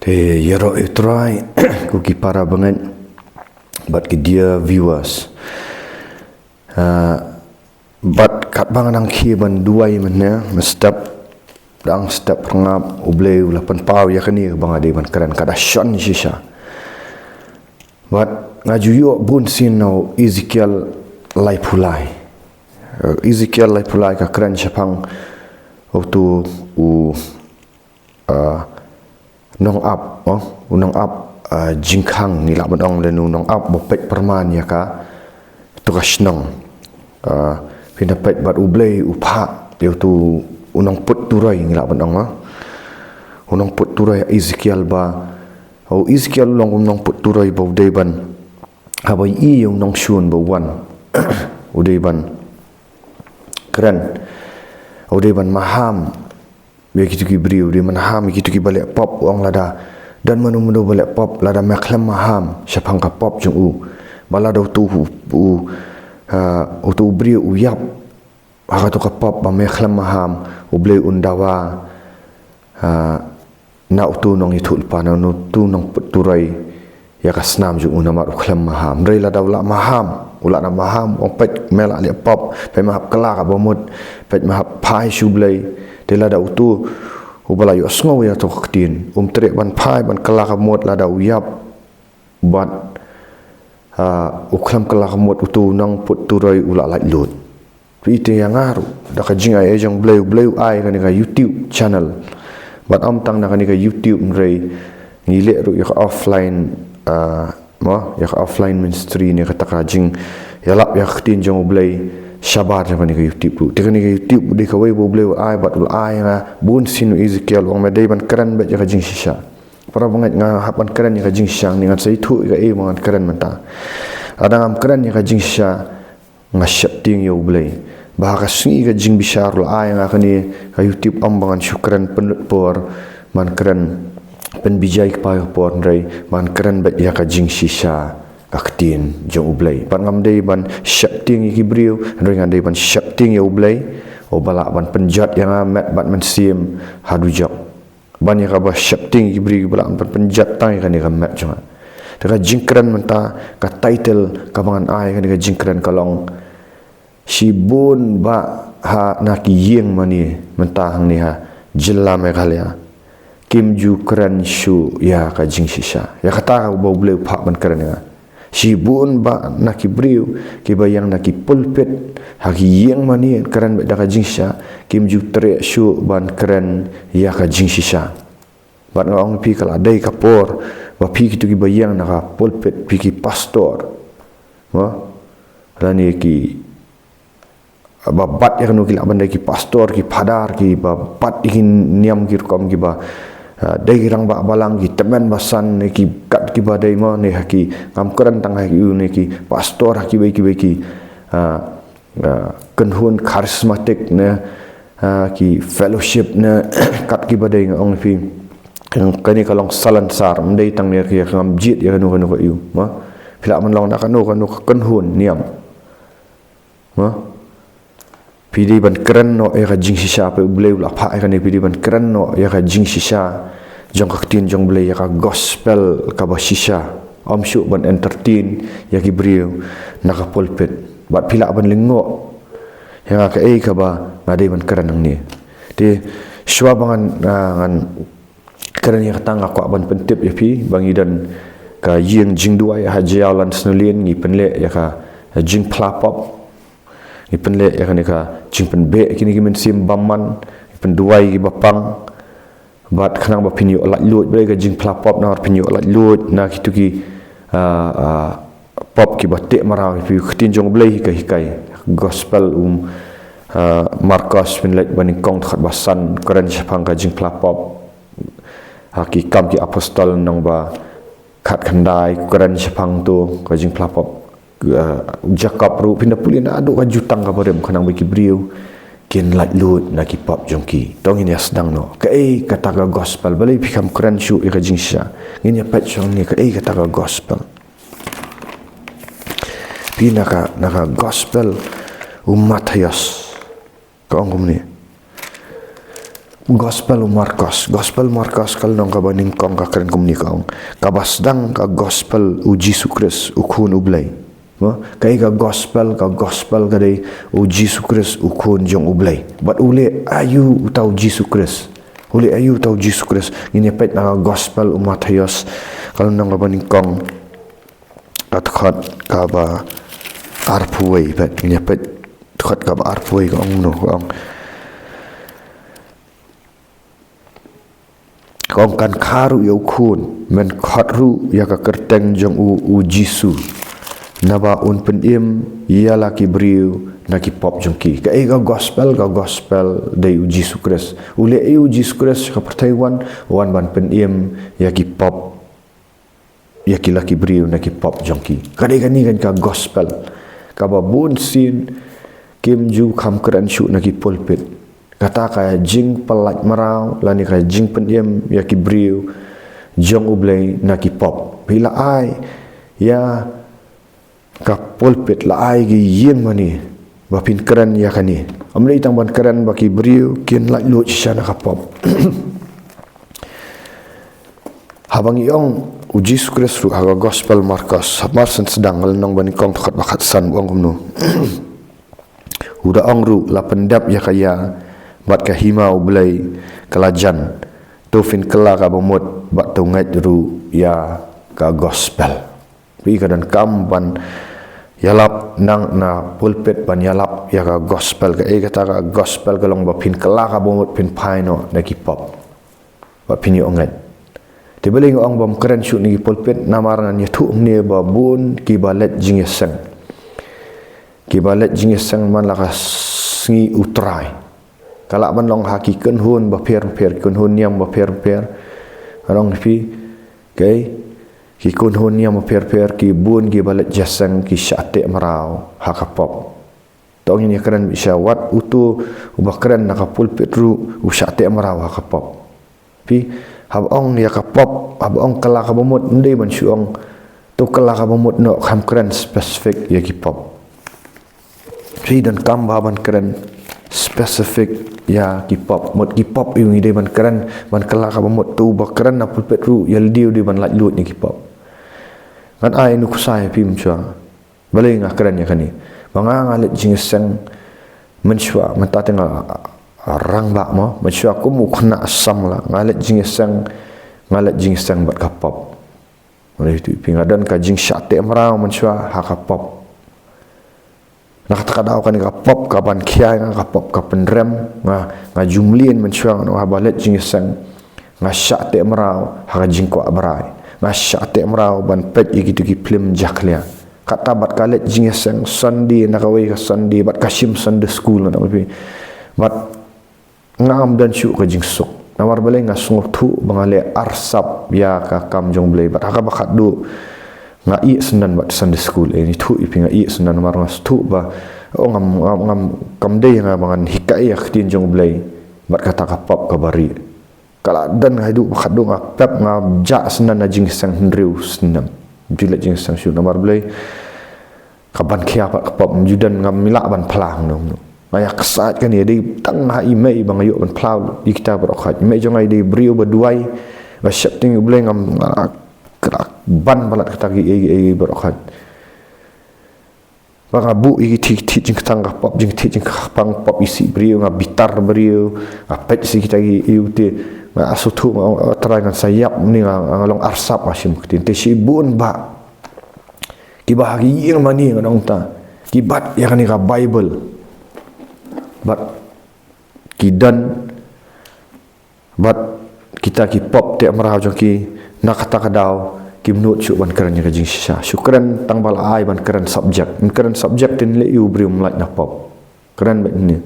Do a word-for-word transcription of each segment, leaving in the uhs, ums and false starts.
E, ïaroh ïa u Trai, ko ki para bangeit, bad ki dear viewers. Ah, bad katba nga nang khie ban duwai mynne, mynstep, dang step rngap, U Blei u la pynpaw ïa kane kaba nga dei ban kren, ka da shon shisha. Bad nga ju ïoh bun sien na u Ezekiel laiphew lai. Eh, Ezekiel laiphew lai ka kren shaphang utu u, ah, nongap, oh, u nongap, ah, jingkhang ngi lah ban ong lane u nongap ba peit pyrman ïa ka, tu ka shnong. Ah, phin da peit bad U Blei u phah ïa utu u nongput turoi ngi lah ban ong, ah. U nongput turoi Ezekiel ba, u Ezekiel u long u nongput turoi ba u dei ban, haba ïohi ïa u nongshun ba u wan, u dei ban kren, u dei ban maham ïa kitu ki briew, u dei ban maham ïa kitu kiba leh pop, u ong lada don mano mano ba leh pop, lada me khlem maham shaphang ka pop jong u, ba lada utu u, u, ah, utu u briew u ïap ha katu ka pop ba me khlem maham, U Blei un dawa, ah, na utu nongïathuhlypa, na utu nongput turoi ïa ka snam jong u namar u khlem maham. Hynrei lada u lah maham, u lah na maham, u ong peit me lah leh pop, peit me hap kylla kaba mut, peit me hap phai sha U Blei. Te lada utu uba la ïohsngew ïa tu ka ktien um treh ban phai ban kylla kaba mut, lada u ïap bad, ah, u khlem kylla kaba mut, utu nongput turoi u lah laitluid. Phi te ïa nga ruh, da ka jingai jong U Blei, U Blei u ai kane ka YouTube channel. Bad ym tang na kane ka YouTube, hynrei ngi leh ruh ïa ka offline, ah, mo, ïa ka offline ministry ne kata ka jingïalap ïa ka ktien jong U Blei shabar jong kane ka YouTube ruh. Te kane ka YouTube u dei kawei ba U Blei u ai, bad u la ai ïa nga bun sien, u Ezekiel u ong me dei ban kren beit ïa ka jingshisha. Para bangeit, nga hap ban kren ïa ka jingshisha, ngi ngan sa ïathuh ïa kaei ba ngan kren mynta. Lada ngam kren ïa ka jingshisha, nga sheptieng ïa U Blei. Ba ha ka sngi ka jingbishar u la ai ïa nga kane ka YouTube, ym ba ngan shu kren pynlut por, ban kren pynbishar ïa ka por, hynrei ban kren beit ïa ka jingshisha ka ktien jong U Blei. Bad ngam dei ban sheptieng ïa ki briew, hynrei nga dei ban sheptieng ïa U Blei uba lah ban pynjot ïa nga met bad mynsiem ha dujok. Ban ïa kaba sheptieng ïa ki briew kiba lah ban pynjot tang ïa kane ka met jong nga. Te ka jingkren mynta, ka title kaba ngan ai ïa kane ka jingkren ka long, shibun ba ha na ki ïing mane mynta hangne ha jylla Meghalaya kim ju kren shuh ïa ka jingshisha. Ïa kata kaba U Blei u phah ban kren ïa nga. Shibun ba na ki briew kiba ïeng na ki pulpit ha ki ïing mane kren beit da ka jingshisha, kim ju treh shuh ban kren ïa ka jingshisha. Bad nga ong phi, ka la dei ka por ba phi kitu kiba ïeng na ka pulpit, phi ki pastor, mo, lane ki ba bat ïa kano, ki lah ban dei ki pastor, ki phadar, kiba bat ïa ki niam ki rukom, kiba, ah, dei ki rangbah balang, ki tymmen basan, ne ki kat kiba dei, mo, ne ha ki, ngam kren tang ha ki, ne ki pastor ha kiwei kiwei ki, ah, ah, kynhun charismatic, ne, ah, ki fellowship, ne kat kiba dei, nga ong phi, kane ka long salonsar, ym dei tang ne ki, ngam jied ïa kano kano ka ïu, mo. Phi lah ban long na kano kano ka kynhun niam. Mo? Phi dei ban kren noh ïa ka jingshisha, phi, U Blei u la phah ïa kane, phi dei ban kren noh ïa ka jingshisha jong ka ktien jong U Blei, ïa ka gospel kaba shisha. Ym shuh ban entertain ïa ki briew na ka pulpit. Bad phi lah ban lyngngoh ïa nga kaei kaba nga dei ban kren hangne. Te shuwa ba ngan, ah, ngan kren ïa kata, nga kwah ban pyntip ïa phi ba ngi don ka ïing jingduwai ha Jaïaw Lansonalane, ngi pynleh ïa ka jingphla pop, ngi pynleh ïa kane ka jingpynbeh kine ki mynsiem bymman, ngi pynduwai kiba pang. Bad khnang ba phin ïoh laitluid, balei ka jingphla pop, namar phin ïoh laitluid na kitu ki, ah, ah, pop kiba teh mraw ïa phi. Ka ktien jong U Blei ka hikai, gospel u, ah, Markos, phin leit ba nyngkong dkhot ba san, kren shaphang ka jingphla pop. Ha ki Kam ki Apostol lynnong ba khatkhyndai, kren shaphang tu ka jingphla pop. Ah, Jakob ruh, phin da pule naduh ka Jutang kaba Rim, khnang ba ki briew kin laitluid na ki pop jong ki. To ngin ïa sdang noh kaei kata ka gospel, balei phi kham kren shuh ïa ka jingshisha. Ngin ïa peit shong ne kaei kata ka gospel. Phi, na ka, na ka gospel u Mathaios, ka ong kumne. Gospel u Markos, Gospel Markos ka lynnong kaba nyngkong ka kren kumne, ka ong: Kaba sdang ka gospel u Jisu Khrist u Khun u Blei. Mo, kaei ka gospel? Ka gospel ka dei u Jisu Khrist u Khun jong u Blei. Bad u leh aïu uta u Jisu Khrist? U leh aïu uta u Jisu Khrist? Ngin ïa peit na ka gospel u Mathaios ka lynnong kaba nyngkong, ka dkhot kaba arphew wei. Peit, ngin ïa peit dkhot kaba arphew wei, ka ong kumno, ka ong. Ka ong: Kan kha ruh ïa u Khun, men khot ruh ïa ka kyrteng jong u, u Jisu, naba un pynim ïa la ki briew na ki pop jong ki. Kaei ka gospel? Ka gospel dei u Jisu Khrist. U leh aïu u Jisu Khrist sha ka pyrthei? Wan, wan ban pynim ïa ki pop, ïa ki la ki briew na ki pop jong ki. Ka dei kane kan ka gospel kaba bunsien kim ju kham kren shuh na ki pulpit. Kata ka jingpyllait mraw lane ka jingpynim ïa ki briew jong u Blei na ki pop. Phi la ai ïa ka pulpit, la ai ki ïing mane ba phin kren ïa kane. Ym dei tang ban kren ba ki briew kin laitluid shisha na ka pop. Haba ngi ong u Jisu Khrist ruh ha ka gospel Markos, ha Markos sdang ka lynnong ba nyngkong dkhot ba khatsan, u ong kumno? U da ong ruh: La pyndep ïa ka ïa bad ka hima u Blei ka la jan. To phin kylla ka bamut bad to ngeit ruh ïa ka gospel. Phi, ka donkam ban ïalap nang na pulpit ban ïalap ïa ka gospel. Kaei kata ka gospel? Ka long ba phin kylla ka bamut, phin phai noh na ki pop, ba phin ïoh ngeit. Te balei nga ong bym kren shuh na ki pulpit? Namar ngan ïathuh kumne ba bun kiba leit jingïaseng, kiba leit jingïaseng man la ka sngi U Trai. Ka lah ban long ha ki kynhun bapher bapher, kynhun niam bapher bapher. Ka long phi, kaei, ki kynhun niam bapher bapher, ki bun kiba leit jingïaseng ki shah teh mraw ha ka pop. To ngin ïa kren beit sha, wat uto uba kren na ka pulpit ruh u shah teh mraw ha ka pop. Phi, haba ong ïa ka pop, haba ong kylla ka bamut, ym dei ban shu ong to kylla ka bamut noh, kham kren specific ïa ki pop. Phi, donkam ba ban kren specific ïa ki pop. Mut ki pop aïu ngi dei ban kren, ban kylla ka bamut? To uba kren na pulpit ruh ïa lade u dei ban laitluid na ki pop. Ngan ai nuksa ïa phi mynshuwa. Balei nga kren ïa kane? Ba nga, nga leit jingïaseng mynshuwa, mynta te nga rangbah mo, mynshuwa kum u khynnah samla nga leit jingïaseng, nga leit jingïaseng bad ka pop. Nga leit tu, phi, nga don ka jingshah teh mraw mynshuwa ha ka pop. Na kata ka daw kane ka pop ka ban khia ïa nga, ka pop ka pynrem nga, nga ju mlien mynshuwa, nga ong haba leit jingïaseng nga shah teh mraw ha ka jingkwah brai, nga shah teh mraw ban peit ïa kito ki phlim jakhlia. Kata bad ka leit jingïaseng Sunday na kawei ka Sunday bad ka shim Sunday school, nga ong phi. Bad ngam don shuh ka jingsuk. Namar balei? Nga sngewthuh ba nga leh arsap ïa ka kam jong U Blei. Bad ha kaba khatduh nga ïeh syndon bad Sunday school. Eh, ngi thuh ïa phi, nga ïeh syndon namar nga sngewthuh ba, oh, ngam, ngam, ngam, kam dei nga ba ngan hikai ïa ka ktien jong U Blei bad kata ka pop kaba rieh. Ka la don haduh ba khatduh nga pep, nga jah syndon na jingïaseng hynriew snem. Ju leit jingïaseng shuh namar balei? Ka ban khia pat ka pop, ym ju don, ngam lah ban phla noh. Nga ïa ksaid kane, dei tang ha i mei ba nga ïoh ban phla ïa kita baroh khoit. I mei jong nga i dei briew ba duwai, ba sheptieng U Blei, ngam, nga khlem ban palat kata ki ei ei baroh khoit. Ba nga buh ïa ki thied thied jingktang ka pop, jingthied jingkyrpang pop isih briew, nga bitar briew, nga peit sih kita ki ïa u te, nga sngewthuh, nga ong, oh Trai, ngan sa ïap ne nga, nga long arsap, nga shim ktien. Te shibun bah kiba ha ki ïing mane, nga ong ta, ki bat ïa kane ka Baibl. Bad ki don bad kita ki pop teh mraw jong ki, na kata ka daw kim nud shuh ban kren ïa ka jingshisha. Shu kren tang ba la ai ban kren subject. Ban kren subject te lei u briew ym lait na pop. Kren beit ne.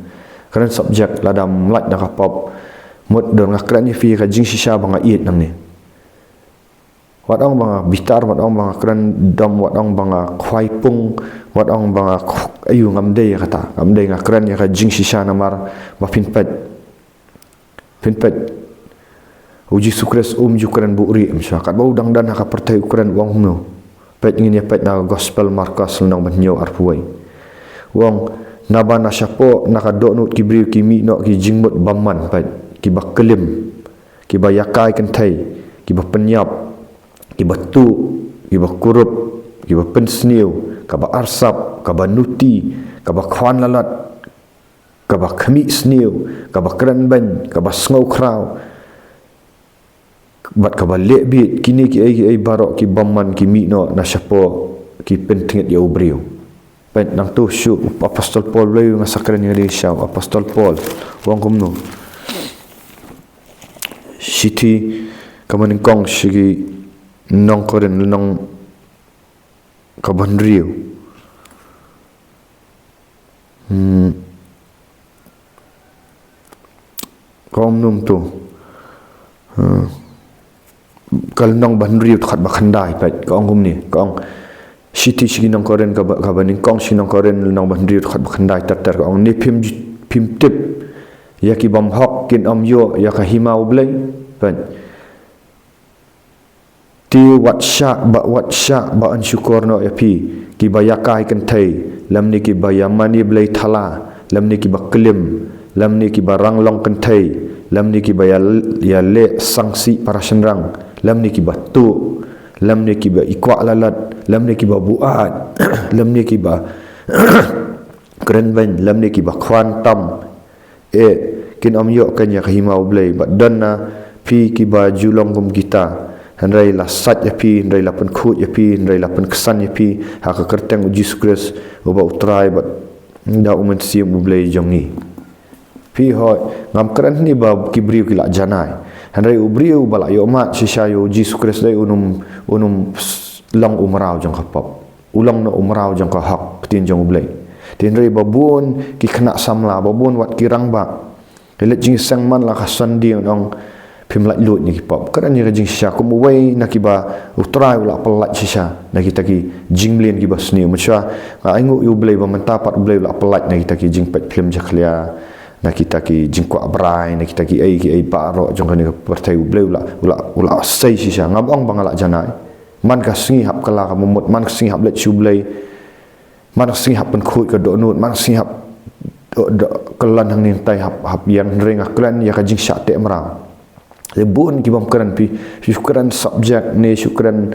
Kren subject, lada ym lait na ka pop, mut don nga kren ïa phi ka jingshisha ba nga ïeit nangne. Wat ong ba nga bitar, wat ong ba nga kren dom, wat ong ba nga khwai pung, wat ong ba nga kh-, aiu, ngam dei ïa kata. Ngam dei, nga kren ïa ka jingshisha namar ba phin peit. Phin peit. U Jisu Khrist um ju kren buhrieh mynshuwa. Katba u dang don ha ka pyrthei u kren, u ong kumno? Peit, ngin ïa peit na ka Gospel Markos lynnong ba hynñiew, arphew wei. U ong, naba na shapoh na ka dohnud ki briew ki mih noh ki jingmut bymman, peit. kiba klim, kiba ïakai kynthei, kiba pynïap, kiba tuh, kiba kurup, kiba pynsniew, kaba arsap, kaba nuti, kaba khwan lalat, kaba khmih sniew, kaba kren beiñ, kaba sngew khraw, bad kaba leh bieit, kine kiei kiei baroh ki bymman ki mih noh na shapoh ki pyntngit ïa u briew. Peit nangtu shuh u Apostol Paul, balei nga sa kren ïa kane shuh, u Apostol Paul u ong kumno? Shithi kaba nyngkong sha ki nong Korinth, lynnong kaba hynriew. Hmm. Ka ong kumno to? Hmm. Ka lynnong ba hynriew dkhot ba khyndai, peit, ka ong kumne, ka ong, Shithi sha ki nong Korinth kaba, kaba nyngkong sha ki nong Korinth, lynnong ba hynriew dkhot ba khyndai ter ter, ka ong, ne phim, phim tip ïa ki bymhok kin ym ïoh ïa ka hima U Blei? Peit. Te wat shah ba, wat shah ba yn shukor noh ïa phi, kiba ïakai kynthei, lymne kiba ïamane blei thala, lymne kiba klim, lymne kiba rang long kynthei, lymne kiba ïa, ïaleh sangsi para shynrang, lymne kiba tuh, lymne kiba i kwah lalat, lymne kiba buaid, lymne kiba kren beiñ, lymne kiba khwan tam. Eh, kin ym ïoh kein ïa ka hima U Blei. Bad don na phi kiba ju long kum kita, hynrei la sait ïa phi, hynrei la pynkhuid ïa phi, hynrei la pynksan ïa phi ha ka kyrteng U Jisu Khrist uba U Trai bad da U Mynsiem U Blei jong ngi. Phi hoi, ngam kren hangne ba ki briew ki la janai. Hynrei u briew ba la ïohmad shisha ïa U Jisu Khrist dei un ym, un ym long u mraw jong ka pop. U long noh u mraw jong ka hok, ktien jong U Blei. Te hynrei ba bun ki khynnah samla, ba bun wat ki rangbah, ki leit jingïaseng man la ka Sunday, ong phim laitluid na ki pop. Kren ïa ka jingshisha kum uwei na kiba U Trai u la pyllait shisha na kita ki jingmlien kiba sniew. Mynshuwa nga ainguh ïa U Blei ba mynta pat U Blei u la pyllait na kita ki jingpeit phlim jakhlia, na kita ki jingkwah brai, na kita kiei kiei baroh jong kane ka pyrthei. U Blei u la, u la, u la sei shisha. Ngam ong ba nga la janai. Man ka sngi hap kylla kaba mut, man ka sngi hap leit sha U Blei, man ka sngi hap pynkhuid ka dohnud, man ka sngi hap doh, doh, kylla hangne hangtai, hap, hap ïeng, hynrei nga kren ïa ka jingshah teh mraw. Te bun ki bym kren, phi, phi shu kren subject ne shu kren,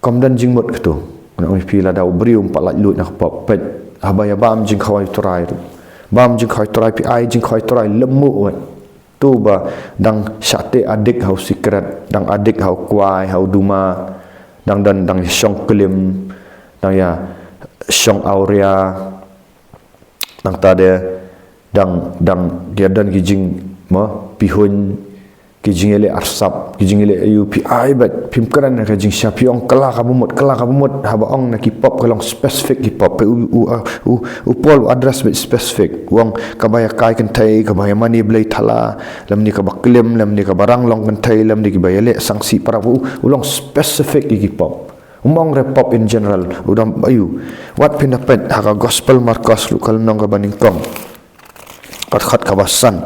kam don jingmut kato. Nga ong ïa phi, lada u briew um pat laitluid na ka pop, peit, haba ïa bam jingkhawai U Trai ruh, bam jingkhawai U Trai, phi ai jingkhawai U Trai lem mo wei. To ba dang shah teh adik ha u sikret, dang adik ha u kwai, ha u duma, dang don, dang shong klim, dang ïa shong awria, nangta de dang, dang ïa don ki jing, mo, pihuiñ, ki jingïaleh arsap, ki jingïaleh aïu, phi ai bad phim kren ïa ka jingshisha, phi ong kylla kaba mut, kylla kaba mut. Haba ong na ki pop ka long specific ki pop. Peit u, u, u, u Paul u address bad specific. U ong kaba ïakai kynthei, kaba ïamane blei thala, lymne kaba klim, lymne kaba rang long kynthei, lymne kiba ïaleh sangsi para, u, u long specific ïa ki pop. Um ong re pop in general, u dang aïu. Wat phin da peit ha ka Gospel Markos ruh ka lynnong kaba nyngkong, ka dkhot kaba san.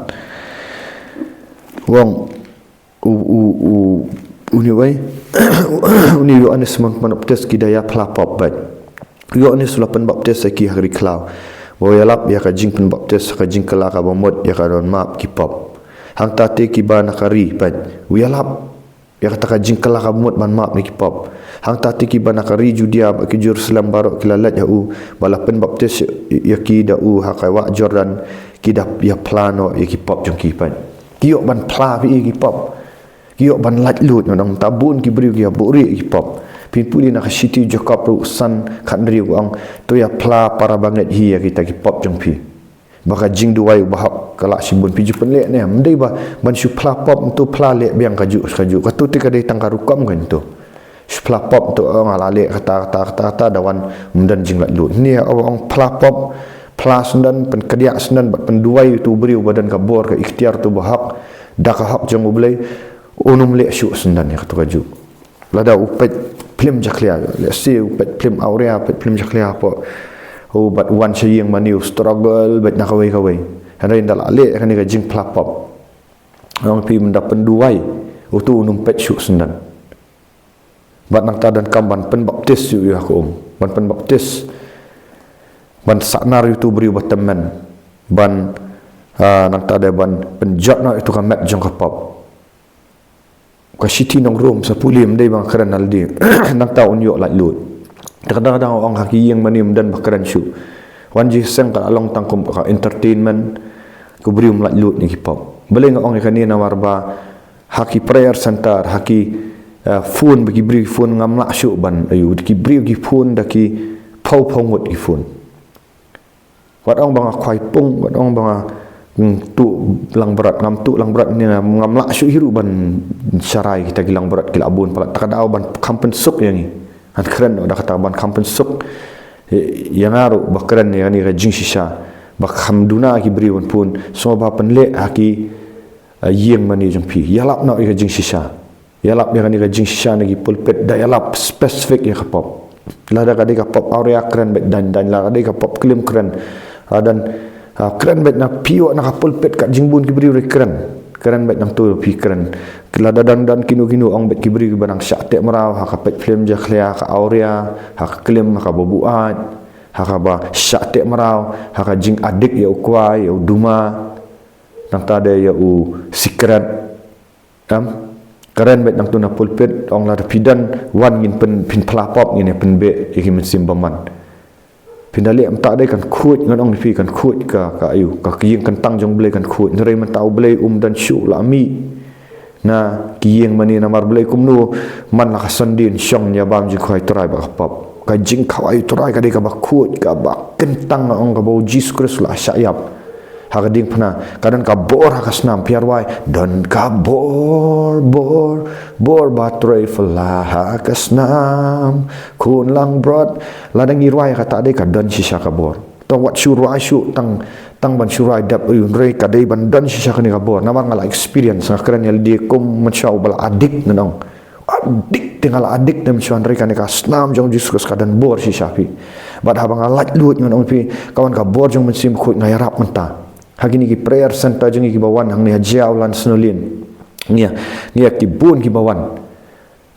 U ong u, u, u, une wei, une u Ïoannis Pynbaptis ki da ïa phla pop bad. U Ïoannis u la pynbaptis ïa ki ha ka ri khlaw. Ba u ïalap ïa ka jingpynbaptis, ka jingkylla kaba mut, ïa ka don map ki pop. Hangta te kiba na ka ri, peit, u ïalap ïa kata ka jingkylla kaba mut ban map na ki pop. Hangta te kiba na ka ri Judia bad ki Jerusalem baroh ki la leit ha u, ba la pynbaptis ïa ki da u ha ka wah Jordan, ki da ïa phla noh ïa ki pop jong ki, peit. Ki ïoh ban phla phi ïa ki pop. Ki ïoh ban laitluid, ngan ong, ta bun ki briew ki ïa buhrieh ïa ki pop. Phin pule na ka shithi Jakob ruh san khathynriew, ka ong, to ïa phla para bangeit hi ïa kita ki pop jong phi, ba ka jingduwai u bahok ka lah shibun. Phi ju pynleh ne em? Ym dei ba ban shu phla pop, nto phla leh biang kajuh kajuh. Kato te ka dei tang ka rukom, kan nto shu phla pop, nto, oh, nga la leh kata, kata, kata, kata, da wan ym don jinglaitluid. Hangne ong phla pop, phla syndon, pynkdiah syndon bad pynduwai ïa uto u briew ba don ka bor, ka iktiar, uto u bahok, da ka hok jong U Blei, un ym leh shuh syndon ïa kato kajuh. Lada u peit phlim jakhlia, let's say u peit phlim awria, peit phlim jakhlia hapoh, u bad wan sha ïing mane u struggle beit na kawei kawei. Hynrei ynda la leh kane ka jingphla pop, ong phi, mynta pynduwai, uto un ym peit shuh syndon. Bad nangta donkam ban pynbaptis ïa u ha ka um, ban pynbaptis, ban sahnarphna ïa uto u briew ba tymmen, ban Ah, nangta dei ban pynjot noh ïa uto ka met jong ka pop. Ka shithi nong Rom sa pule, ym dei ba nga kren ha lade. Nangta un ïoh laitluid. Te ka dang dang ong ha ki ïing mane ym don ba kren shuh. Wan jingshisha ka la long tang kum ka entertainment. Ka briew ym laitluid na ki pop. Balei nga ong ïa kane namar ba ha ki prayer center, ha ki, eh, phone, ba ki briew ki phone ngam lah shuh ban, aïu, ki briew ki phone da ki phew phew ngut ki phone. Wat ong ba nga khwai pung, wat ong ba nga, mm, tuh langbrot, ngam tuh langbrot ne ngam, ngam lah shuh hi ruh ban sharai kita ki langbrot ki la bun palat. Te ka daw ban kham pynsuk ïa ngi. Ngan kren noh da kata ban kham pynsuk ïa nga ruh ba kren ïa kane ka jingshisha. Ba kham duna ki briew ban phone, sngewbha pynleh ha ki, eh, ïing mane jong phi. Ïalap noh ïa ka jingshisha. Ïalap ïa kane ka jingshisha na ki pulpit, da ïalap specific ïa ka pop. Lada ka dei ka pop awria, kren beit daiñ daiñ, lada ka dei ka pop klim, kren. Ah, dang, ah, kren beit na phi, wat na ka pulpit, ka jingbun ki briew ruh kren. Kren beit nangto phi kren. Lada dang don kino kino, ong beit ki briew kiba nang shah teh mraw ha ka peit phlim jakhlia, ha ka awria, ha ka klim, ha kaba buaid, ha kaba shah teh mraw, ha ka jingadik ïa u kwai, ïa u duma, nangta de ïa u sikret. Em, kren beit nangto na pulpit, ong lada phi don, wan ngin pyn, pynphla pop, ngin ïa pynbeh ïa ki mynsiem bymman. Phin da leh mynta de kan khuid, ngan ong ïa phi, kan khuid ka, ka, aïu, ka ïing kyntang jong U Blei kan khuid. Hynrei mynta U Blei um don shuh la mih na ki ïing mane, namar balei, kumno man la ka Sunday yn shong ïa bam jingkhawai Trai bad ka pop. Ka jingkhawai Trai ka dei kaba khuid, kaba kyntang, nga ong, kaba U Jisu Khrist u la shah ïap ha ka diengphna. Ka don ka bor ha ka snam, phi ïa rwai, don ka bor, bor, bor ba trei phylla ha ka snam, khun langbrot. Lada ngi rwai kata de ka don shisha ka bor. To wat shu rwai shuh tang, tang ban shu rwai dap, aïu, hynrei ka dei ban don shisha kane ka bor. Namar nga la experience, nga kren ïa lade kum mynshuwa uba la adik, ngan ong. Adik te nga la adik, te mynshuwa, hynrei kane ka snam jong U Jisu Khrist ka don bor shisha phi. Bad haba nga laitluid, ngan ong phi, ka wan ka bor jong U Mynsiem Bakhuid, nga ïarap mynta. Ha kine ki prayer center jong ngi kiba wan hangne ha Jaïaw, Lansonalane. Ngi ïa, ngi ïa ki bun kiba wan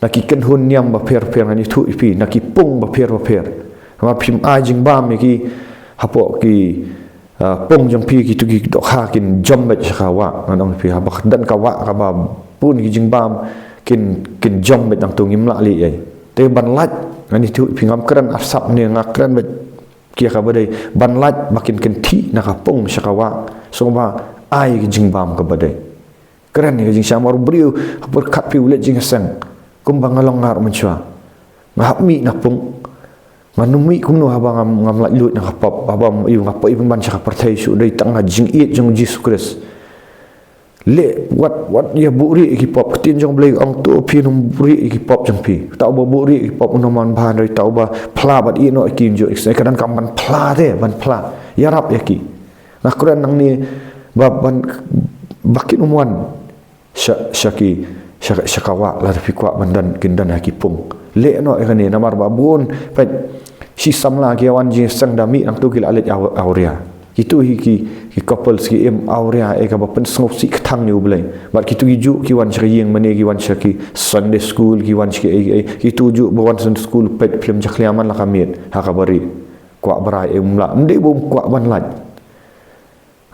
na ki kynhun niam bapher bapher, ngan ïathuh ïa phi, na ki pung bapher bapher. Namar phim ai jingbam ïa ki hapoh ki, ah, pung jong phi, kito ki dohkha kin jam beit sha ka wah, ngan ong ïa phi, haba don ka wah kaba bun ki jingbam, kin, kin jam beit nangto, ngim lah leh ei. Te ban lait, ngan ïathuh ïa phi, ngam kren arsap ne, nga kren beit ïa kaba dei, ban lait ba kin kynthih na ka pung sha ka wah, sngewbha ai ki jingbam kaba dei. Kren ïa ka jingshisha, namar u briew ha pyrkhat phi u leit jingïaseng. Kumba nga long nga ruh mynshuwa, nga hap mih na pung. Ngan ym mih kumno haba ngam, ngam laitluid na ka pop, haba, aïu, nga poi pynban sha ka pyrthei shuh, dei tang na jingïeit jong U Jisu Khrist. Leh, wat, wat ïa buhrieh ïa ki pop. Ka ktien jong U Blei ka ong, to phin ym buhrieh ïa ki pop jong phi. Uta uba buhrieh ïa ki pop un ym man bha, hynrei uta uba phla bad ïehnoh ïa ki, yn ju ïeit. Ka donkam ban phla te, ban phla. Ïarap ïa ki. Nga kren nangne ba, ban, ba kin ym wan sha, sha ki, sha, sha ka wah, lada phi kwah ban don, kin don ha ki pung. Leh noh ïa kane, namar ba bun, peit, shi samla ki ïa wan jingïaseng, da mih nangto ki la leit aw-, awria. Kito hi ki, ki couples ki im awria, eh, kaba pynsngewsih kthang ïa U Blei. Bad kito ki juh ki wan sha ka ïing mane, ki wan sha ki Sunday school, ki wan sha ki ei ei. Kito juh ba wan Sunday school, peit phlim jakhlia man la ka miet ha kaba rieh. Kwah brai, eh, um lah. Ym dei ba um kwah ban lait.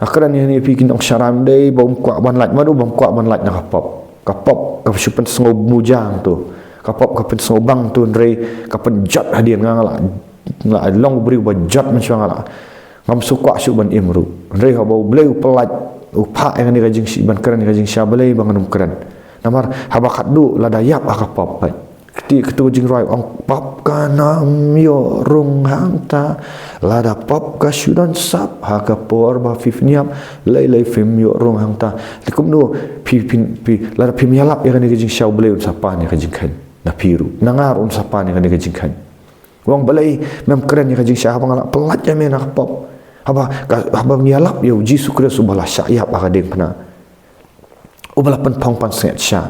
Nga kren ïa kane ïa phi ki nongshakri, ym dei ba um kwah ban lait, mano ba um kwah ban lait na ka pop. Ka pop ka shu pynsngewmuja hangto. Ka pop ka pynsngewbang hangto, hynrei ka pynjot hadien. Nga, nga la, nga la long u briew ba jot mynshuwa, nga la, ngam shu kwah shuh ban im ruh. Hynrei haba U Blei u pyllait, u phah ïa kane ka jingshi-, ban kren ïa ka jingshisha, balei ba ngan ym kren. Namar haba khatduh lada ïap ha ka pop, peit. Kti, kito jingrwai ong, pop ka nam ïoh rung hangta. Lada pop ka shu don sap ha ka por ba phi pynïap, lei lei phim ïoh rung hangta. Te kumno phi, phi, phi, lada phim ïalap ïa kane ka jingshisha, U Blei un sa pan ïa ka jingkheiñ na phi ruh, na nga ruh un sa pan ïa kane ka jingkheiñ. U ong, balei mem kren ïa ka jingshisha, haba nga la pyllait ïa me na ka pop, haba ka, haba me ïalap ïa U Jisu Khrist uba la shah ïap ha ka diengphna, uba la pynphong pansngiat sha,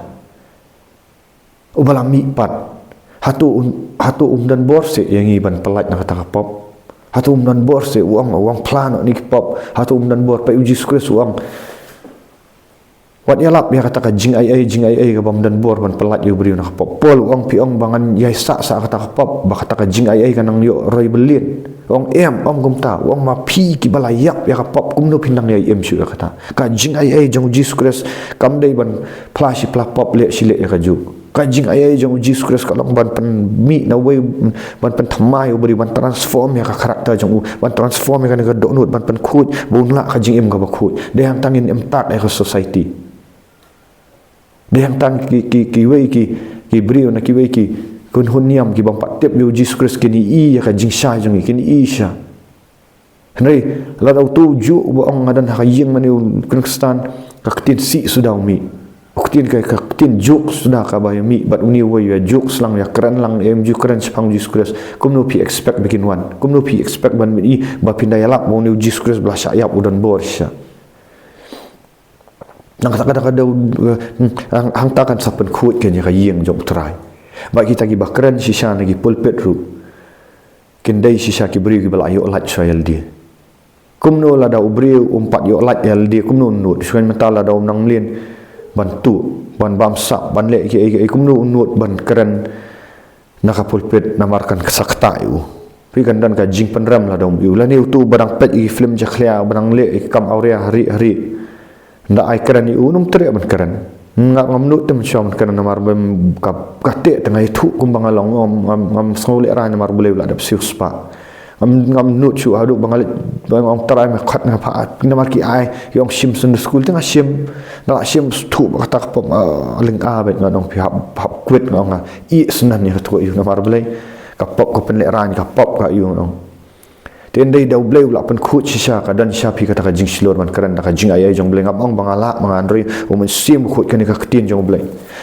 uba la mih pat. Hato un, hato um don bor seh ïa ngi ban pyllait na kata ka pop? Hato um don bor seh, u ong, u ong phla noh ïa ki pop? Hato um don bor? Peit, U Jisu Khrist u ong, wat ïalap ïa kata ka jingai ei, jingai ei kaba ym don bor ban pyllait ïa u briew na ka pop. Paul u ong, phi ong ba ngan ïai sah sah kata ka pop, ba kata ka jingai ei kan nang ïoh roi bylliat. Ong em, ong kumta, ong ma phi kiba la ïap ïa ka pop, kumno phin nang ïai im shuh ïa kata. Ka jingaiei jong u Jisu Khrist kam dei ban phla shi phla pop, leh shi leh ïa kajuh. Ka jingaiei jong u Jisu Khrist ka long ban pynmih na uwei, ban pynthymmai u briew, ban transform ïa ka character jong u, ban transform ïa kane ka dohnud, ban pynkhuid ba un lah ka jingim kaba khuid. Dei hangta ngin im tak ïa ka society. Dei hangta ki, ki, kiwei ki, ki briew na kiwei ki khun hun niam ki bym pat tip ïa u Jisu Khrist kin ïohi ïa ka jingshai jong ngi, kin ïohi shisha. Hynrei lada uto u juh uba ong nga don ha ka ïing mane u Khristan, ka ktien sih suda u mih. U ktien ka, ka ktien juh suda kaba ïa mih bad une uba ïa juh slang, ïa kren lang, em ju kren shaphang u Jisu Khrist. Kumno phi expect ba kin wan? Kumno phi expect ban mih ba phin da ïalap ba une u Jisu Khrist ba la shah ïap u don bor shisha? Nang kata, kata, kata, eh, hang, hangta kan sa pynkhuid kein ïa ka ïing jong u Trai. Bad kita kiba kren shisha na ki pulpit ruh kin dei shisha ki briew kiba la ïoh lait shuwa ïalade. Kumno lada u briew um pat ïoh lait ïalade, kumno un nud? Shuwa mynta lada um nang mlien ban tuh, ban bamsap, ban leh kiei kiei, kumno un nud ban kren na ka pulpit, namar kan sa ktah ïa u. Phi, kan don ka jingpynrem lada um ïohi. Lane uto uba dang peit ïa ki film jakhlia, uba dang leh ïa ki kam awria ha ri ha ri, ynda ai kren ïa u, um treh ban kren. Nga ngam nud te mynshuwa ban kren namar ba ka, ka teh te nga ïathuh kumba nga long, ngam, ngam, ngam sngew lehraiñ namar Blei u la dep siewspah. Ngam, ngam nud shuh haduh ba nga leit, ba nga ong, Trai, me khot nga pat namar ki ai, ki ong shim Sunday school, te nga shim. Nga la shim shuh ba kata ka pop, ah, lynga bad nga ong phi, hap, hap quit, nga ong, nga ïeh shen ïa ka, to ïa u namar Blei. Ka pop ka pynlehraiñ, ka pop ka ïa u, nga ong. Te ynda dei da u Blei u la pynkhuid shisha, ka don shisha phi kata ka jingshlur ban kren da ka jingaiei jong u Blei. Ngam ong ba nga lah, ba nga, hynrei U Mynsiem u khuid kane ka ktien jong u Blei.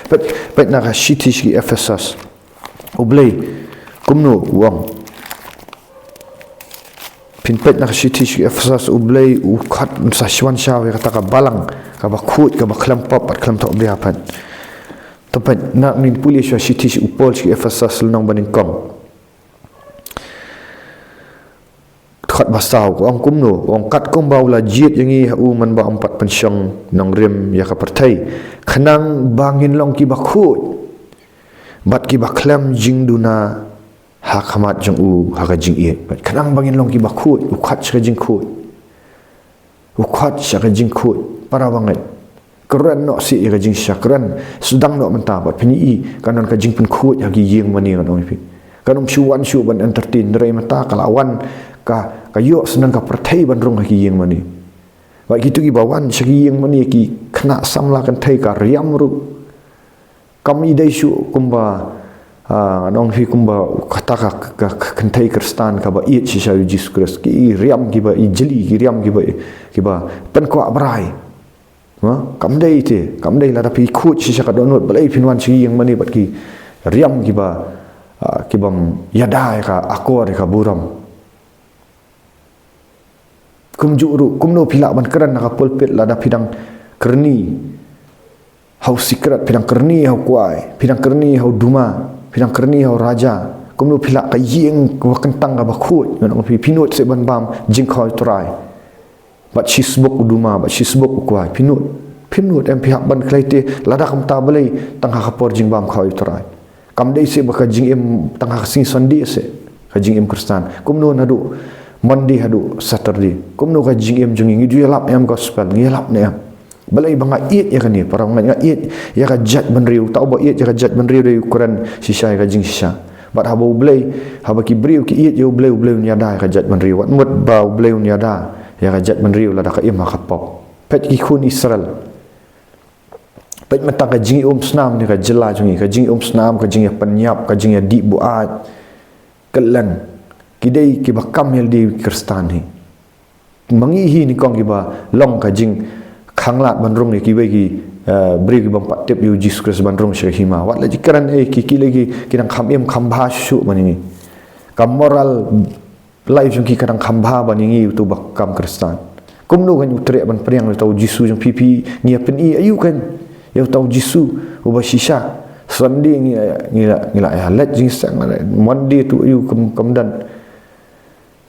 Peit, peit na ka shithi sha ki Ephesus. U Blei kumno u ong? Phin peit na ka shithi sha ki Ephesus, u Blei u khot, un sa wan shaw ïa kata ka balang kaba khuid, kaba khlem pop bad khlem thohbria pat. To peit, na ngin pule sha shithi sha u Paul sha ki Ephesus lynnong banyngkong. Dkhot ba saw, u ong kumno? U ong, katkum ba u la jied ïa ngi ha u man ba ym pat pynshong nongrim ïa ka pyrthei, khnang ba ngin long kiba khuid bad kiba khlem jingduna ha khmat jong u ha ka jingïeit. Bad khnang ba ngin long kiba khuid, u khot sha ka jingkhuid. U khot sha ka jingkhuid, para bangeit. Kren noh sih ïa ka jingshisha, kren sdang noh mynta bad phin ïohi kan don ka jingpynkhuid ha ki ïing mane, ngan ong ïa phi. Kan ym shu wan shuh ban entertain, hynrei mynta ka la wan ka, ka ïoh sdang ka pyrthei ban rung ha ki ïing mane. Bad kito kiba wan sha ki ïing mane, ki khynnah samla kynthei, ka riam ruh kam dei shuh kumba, ah, ngan ong ïa phi, kumba kata ka, ka, ka kynthei Khristan kaba ïeit shisha ïa u Jisu Khrist. Ki riam kiba ijli, ki riam kiba, kiba pynkwah brai. Ha? Kam dei te, kam dei. Lada phi khuid shisha ka dohnud, balei phin wan sha ki ïing mane bad ki riam kiba, ah, kibym ïada ïa ka akor, ïa ka burom? Kumjuh ruh, kumno phi lah ban kren na ka pulpit lada phi dang kyrni ha u sikret, phi dang kyrni ha u kwai, phi dang kyrni ha u duma, phi dang kyrni ha u raja? Kumno phi lah, ka ïing kaba kyntang kaba khuid, ngan ong ïa phi, phi nud seh ban bam jingkhawai u Trai? Bad shisbuk u duma, bad shisbuk u kwai, phi nud? Phim nud. Em, phi hap ban khlei te, lada kumta balei tang ha ka por jingbam khawai u Trai? Kam dei seh ba ka jingim tang ha ka sngi Sunday seh, ka jingim Khristan. Kumno naduh Monday haduh Saturday? Kumno ka jingim jong ngi? Ngi ju ïalap ne em gospel? Ngi ïalap ne em? Balei ba nga ïeit ïa kane, para bangeit? Nga ïeit ïa ka jaitbynriew. Uta uba ïeit ïa ka jaitbynriew dei u kren shisha ïa ka jingshisha. Bad haba u Blei, haba ki briew ki ïeit ïa u Blei, u Blei un ïada ïa ka jaitbynriew. Wat mut ba u Blei un ïada ïa ka jaitbynriew lada ka im ha ka pop. Peit ki khun Israel. Peit mynta ka jingïaumsnam ne ka jylla jong ngi, ka jingïaumsnam, ka jingïapynïap, ka jingïadih buaid. Kylleng ki dei kiba kam ïalade Khristan hi. Ma ngi hi nyngkong kiba long ka jingkhanglad ban rung ïa kiwei ki, eh, briew kibym pat tip ïa u Jisu Khrist ban rung sha ka hima. Wat la ki kren, eh, ki, ki la ki, ki dang kham im kham bha shuh ban ïa ngi. Ka moral life jong ki ka dang kham bha ban ïa ngi, uto uba kam Khristan. Kumno kan u treh ban pdiang ïa uta u Jisu jong phi, phi ngi ïa pyni ïa u kan, ïa uta u Jisu uba shisha? Sunday ngi, ngi la, ngi la ïa leit jingïaseng, Monday tu ïa u kam, kam don.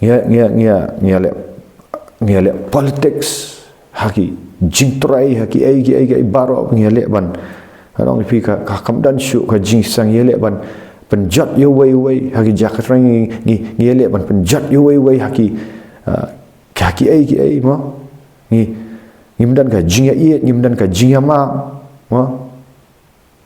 Ngi ïa, ngi ïa, ngi ïa, ngi ïa leh, ngi ïa leh politics ha ki jingtrei, ha ki ei, ki ei, ki ei baroh ngi ïa leh ban, ngan ong ïa phi, ka, ka kam don shuh ka jingïaseng, ngi ïa leh ban pynjot ïa uwei uwei ha ki jaka trai, ngi, ngi, ngi leh ban pynjot ïa uwei uwei ha ki, ah, ha ki ei ki ei, mo. Ngi, ngim don ka jingïaieit, ngim don ka jingïamap, mo.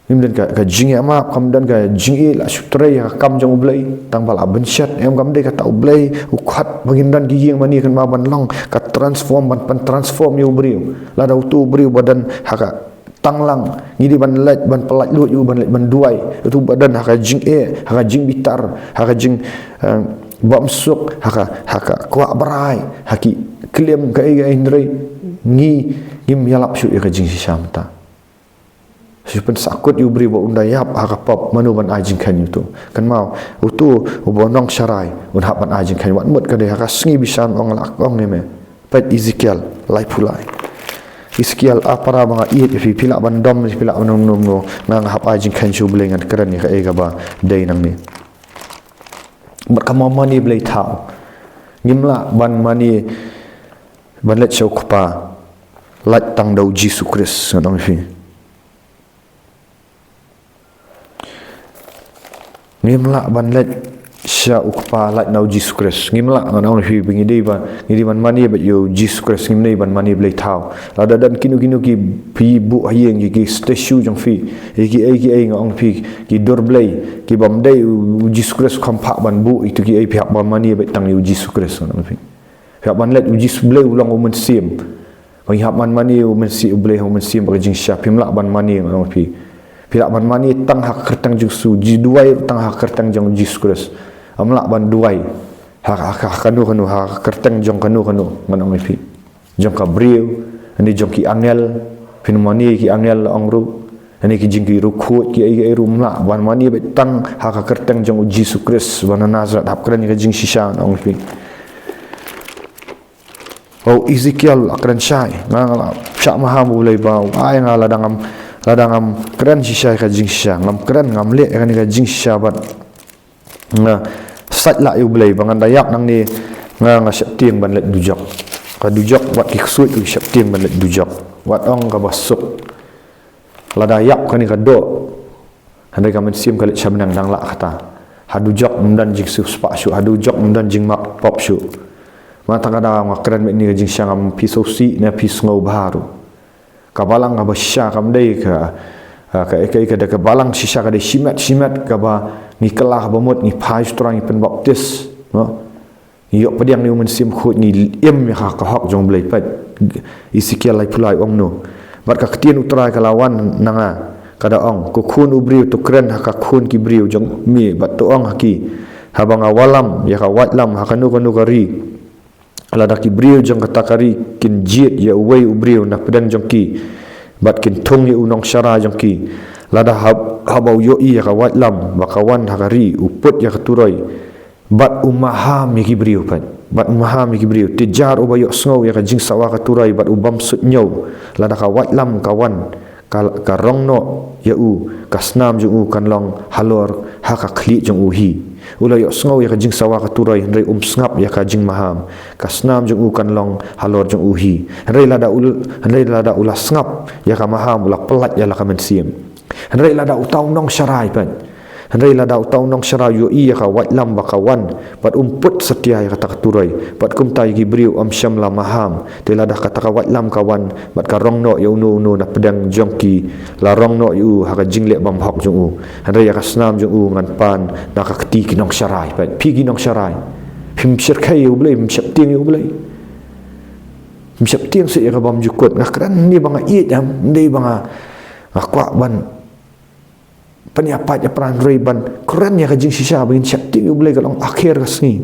Ngim don ka, ka jingïamap, kam don ka jingïeit la shu trei ha ka kam jong U Blei, tang ba la bynshet, em, kam dei kata U Blei u khot ba ngin don ki ïing mane kynmaw ban long ka transform, ban pyntransform ïa u briew. Lada uto u briew ba don ha ka tanglang, ngi dei ban leit ban pyllait lut ïa u, ban leit ban duwai. Uto ba don ha ka jingeh, ha ka jingbitar, ha ka jing, eh, bymsuk, ha ka, ha ka kwah brai, ha ki klim kaei kaei, hynrei ngi, ngim ïalap shuh ïa ka jingshisha mynta. Shu pynsakut ïa u briew ba un da ïap ha ka pop, mano ban ai jingkheiñ ïa uto? Kynmaw, uto uba nongsharai un hap ban ai jingkheiñ. Wat mut ka dei ha ka sngi bishar, ong la, ong ïa me. Peit Ezekiel laiphew lai. Ezekiel, a para ba nga ïeit ïa phi, phi lah ban dom, phi lah ban ong, no, no, nga, nga hap ai jingkheiñ sha U Blei, ngan kren ïa kaei kaba dei nangne. Bad ka mane blei thaw. Ngim lah ban mane, ban leit sha u Kpa lait tang da U Jisu Khrist, ngan ong ïa phi. Ngim lah ban leit sha u Kpa lait na U Jisu Khrist. Ngim lah, ngan ong ïa phi, ba ngi dei ban, ngi dei ban mane bad ïa U Jisu Khrist, ngim dei ban mane blei thaw. Lada don kino kino ki phi buh ha ïing, ki, ki statue jong phi, ïa ki ei ki ei, ngan ong ïa phi, ki dur blei, ki bym dei U Jisu Khrist, kham phah ban buh ïa kito ki ei, phi hap ban mane beit tang ïa U Jisu Khrist, ngan ong ïa phi. Phi hap ban leit, U Jisu Blei u long U Mynsiem. Ba ngi hap ban mane U Mynsiem, U Blei U Mynsiem bad ka jingshisha, phim lah ban mane, ngan ong ïa phi. Phi lah ban mane tang ha ka kyrteng jong U Jisu, duwai tang ha ka kyrteng jong U Jisu Khrist. Phim lah ban duwai ha, ha, ha kano kano, ha ka kyrteng jong kano kano, ngan ong ïa phi. Jong ka briew, ne jong ki angel, phin mane ki angel, la ong ruh. Ne ki jingkyrkhu, ki ei ki ei ruh, phim lah ban mane beit tang ha ka kyrteng jong U Jisu Khrist ba na Nasareth, hap kren ïa ka jingshisha, ngan ong ïa phi. Oh, Ezekiel, la kren shai. Nga, nga la shah maham, U Blei ba u ai nga, lada ngam, lada ngam kren shisha ïa ka jingshisha, ngam kren, ngam leh ïa kane ka jingshisha bad nga sait lah ïa U Blei, ba ngan da ïap nangne, nga, nga sheptieng ban leit dujok. Ka dujok, wat ki ksuid ki sheptieng ban leit dujok. Wat ong kaba suk. Lada ïap kane ka doh, hynrei ka mynsiem ka leit sha bneng, dang lah kata. Ha dujok ym don jingsiewspah shuh, ha dujok ym don jingmap pop shuh. Mynta ka daw nga kren beit ïa kane ka jingshisha, ngam phi sngewsih ne phi sngewbha ruh. Ka balang kaba shisha kam dei ka, ka, ka, ka, ka, ka balang shisha ka dei shimet, shimet kaba ngi kylla, kaba mut ngi phai sha U Trai, ngi pynbaptis, no? Ngi ïoh pdiang ïa U Mynsiem Khuid, ngi im ïa ka, ka hok jong U Blei, peit. Ezekiel laiphew lai ong no. Bad ka ktien U Trai ka la wan na nga, ka da ong, ko khun u briew, to kren ha ka khun ki briew jong me, bad to ong ha ki, haba nga wallam ïa ka waitlam ha kano kano ka ri, lada ki briew jong kata ka ri kin jied ïa uwei u briew na pdeng jong ki, bad kin thung ïa u nongsharai jong ki, lada hab-, haba u ïohi ïa ka waitlam ba ka wan ha ka ri, u put ïa ka turoi, bad u maham ïa ki briew, peit. Bad u maham ïa ki briew. Te jar uba ïohsngew ïa ka jingsawa ka turoi bad u bym suidñiew, lada ka waitlam ka wan, ka, ka rong noh ïa u, ka snam jong u kan long halor ha ka khlieh jong u hi. U la ïohsngew ïa ka jingsawa ka turoi, hynrei um sngap ïa ka jingmaham, ka snam jong u kan long halor jong u hi. Hynrei lada u, hynrei lada u la sngap ïa ka maham, u la pyllait ïa la ka mynsiem. Hynrei lada uta u nongsharai, peit. Hynrei lada uta u nongsharai u ïohi ïa ka waitlam ba ka wan, bad um put satia ïa kata ka turoi, bad kumta ïa ki briew ym shym la maham. Te lada kata ka waitlam ka wan, bad ka rong noh ïa uno uno na pdeng jong ki, la rong noh ïa u ha ka jingleh bymhok jong u. Hynrei ïa ka snam jong u ngan pan na ka kti ki nongsharai, peit. Phi ki nongsharai, phim shyrkhei ïa U Blei, phim sheptieng ïa U Blei. Phim sheptieng shuh ïa ka bymjukut. Nga kren ne ba nga ïeit, em, ym dei ba nga, nga kwah ban pynïapait ïapran, hynrei ban kren ïa ka jingshisha ba ngin sheptieng ïa U Blei, ka long akher ka sngi.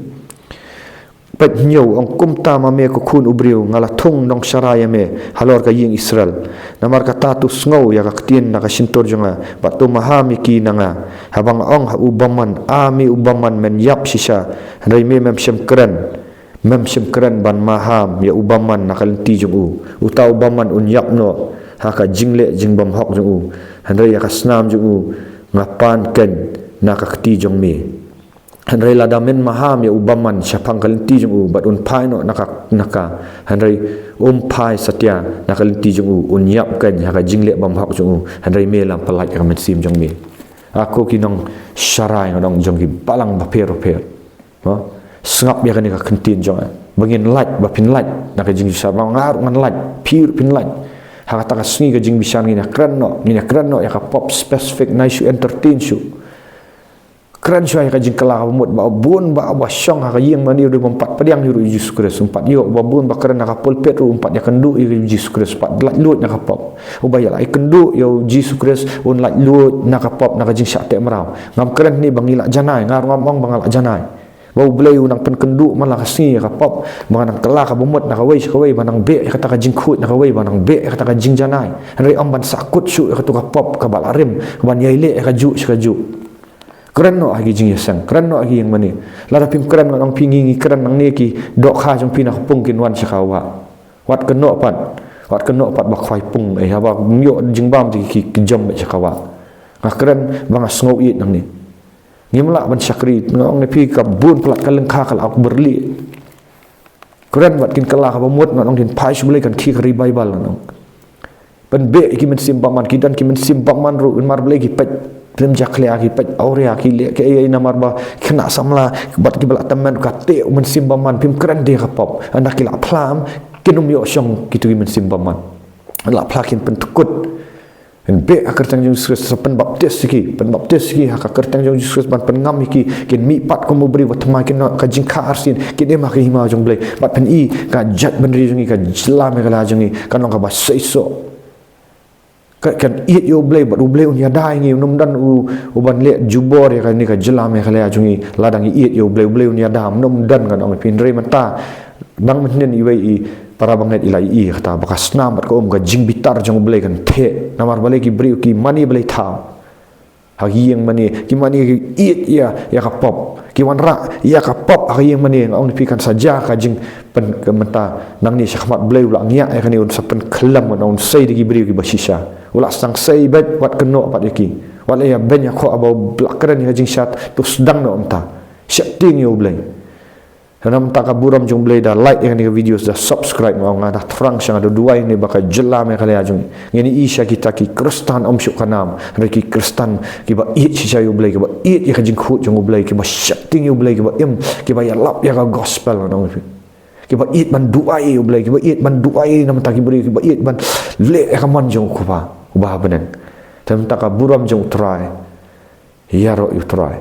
Peit, hynñiew, ong, kumta ma me ko khun u briew, nga la thung nongsharai ïa me halor ka ïing Israel. Namar kata to sngew ïa ka ktien na ka shyntur jong nga, bad to maham ïa ki na nga. Haba nga ong ha u bymman, A me u bymman, men ïap shisha, hynrei me mem shym kren. Mem shym kren ban maham ïa u bymman na ka lynti jong u. Uta u bymman un ïap noh ha ka jingleh jingbymhok jong u. Hynrei ïa ka snam jong u nga pan keiñ na ka kti jong me. Hynrei lada men maham ïa u bymman shaphang ka lynti jong u, bad un phai noh na ka, na ka, hynrei um phai satia na ka lynti jong u, un ïap keiñ ha ka jingleh bymhok jong u. Hynrei me la pyllait ïa ka mynsiem jong me. Ako ki nong sharai nga dong jong ki balang bapher bapher. Ha? Sngap ïa kane ka kyntien jong nga. Ba ngin lait, ba phin lait na ka jingjynsharai, ba nga ruh ngan lait, phi ruh phin lait. Ha kata ka sngi ka jingbishar ngin ïa kren noh, ngin ïa kren noh ïa ka pop specific, nai shu entertain shuh. Kren shuwa ïa ka jingkylla kaba mut, ba bun ba ba shong ha ka ïing mane ruh bym pat pdiang ïa u Jisu Khrist, um pat ïoh, ba bun ba kren ha ka pulpit ruh um pat ïakynduh ïa u Jisu Khrist, pat laitluid na ka pop. Uba ïa la ïakynduh ïa u Jisu Khrist un laitluid na ka pop, na ka jingshah teh mraw. Ngam kren hangne ba ngi la janai, nga ruh ngam ong ba nga la janai. Ba U Blei u nang pynkynduh man la ka sngi ïa ka pop, ba nga nang kylla kaba mut na kawei sha kawei, ba nang beh ïa kata ka jingkhuid na kawei, ba nang beh ïa kata ka jingjanai. Hynrei ym ban sahkut shuh ïa kato ka pop kaba la rim, ban ïai leh ïa kajuh sha kajuh. Kren noh ha ki jingïaseng, kren noh ha ki ïing mane. Lada phim kren, nga ong phi, ngi ngi kren nangne, ki dohkha jong phi na ka pung kin wan sha ka wah. Wat kynnoh pat, wat kynnoh pat ba khwai pung, eh, haba ym ïoh jingbam te ki, ki jam beit sha ka wah. Nga kren ba nga sngew ïeit nangne. Ngim lah ban shakri, nga ong ïa phi, ka bun palat ka lyngkha ka la uk byrlieh. Kren bad kin kylla kaba mut, nga ong kin phai sha U Blei, kan khie ka revival, nga ong. Pynbeh ïa ki mynsiem bymman, ki don ki mynsiem bymman ruh, namar balei ki peit film jakhlia, ki peit awria, ki leh kiei kiei namar ba ki khynnah samla bad kiba la tymmen, ka teh u mynsiem bymman, phim kren de ka pop. Ynda ki la phla, kin ym ïoh shong kito ki mynsiem bymman. La phla kin pyntkut. Pynbeh ha ka kyrteng jong Jisu Khrist, sa pynbaptis ïa ki, pynbaptis ïa ki ha ka kyrteng jong Jisu Khrist, ban pynngam ïa ki, kin mihpat kum u briew ba thymmai, kin long ka jingkha arsien, kin im ha ka hima jong U Blei. Bad pyn-i ka jaitbynriew jong ngi, ka jylla Meghalaya jong ngi, kan long kaba seisoh. Ka, kan ïeit ïa U Blei, bad U Blei un ïada ïa ngi, un ym don u, u ban leh jubor ïa kane ka jylla Meghalaya jong ngi, lada ngi ïeit ïa U Blei, U Blei un ïada, un ym don, nga ong ïa phi. Hynrei mynta, dang mynhynnin iwei i para bangeit i la ïohi kata, ba ka snam bad ka um, ka jingbitar jong U Blei kan theh. Namar balei? Ki briew ki mane blei thaw. Ha ki ïing mane, ki mane ki ïeit ïa, ïa ka pop. Ki wanrah ïa ka pop ha ki ïing mane, nga ong ïa phi, kan sa jia ka jingpyn, ka mynta nangne sha khmat Blei, u la ngiah ïa kane, un sa pynkhlem, un sei da ki briew kiba shisha. U la sdang sei beit, wat kynnoh pat ïa ki. Wat la ïa beiñ ïa khoh, haba u la kren ïa ka jingshad, to sdang noh mynta. Sheptieng ïa U Blei. Namar kata ka burom jong U Blei, da like ïa kane ka video, da subscribe, nga ong, nga da thrang sha, nga da duwai ne ba ka jylla Meghalaya jong ngi, ngin ïohi sha kita ki Khristan ym shuh ka nam, hynrei ki Khristan kiba ïeit shisha ïa U Blei, kiba ïeit ïa ka jingkhuid jong U Blei, kiba sheptieng ïa U Blei, kiba im, kiba ïalap ïa ka gospel, nga ong ïa phi. Kiba ïeit ban duwai ïa U Blei, kiba ïeit ban duwai namar kita ki briew, kiba ïeit ban leh ïa ka mon jong U Kpa uba ha bneng. Te namar kata ka burom jong U Trai. Ïaroh ïa U Trai.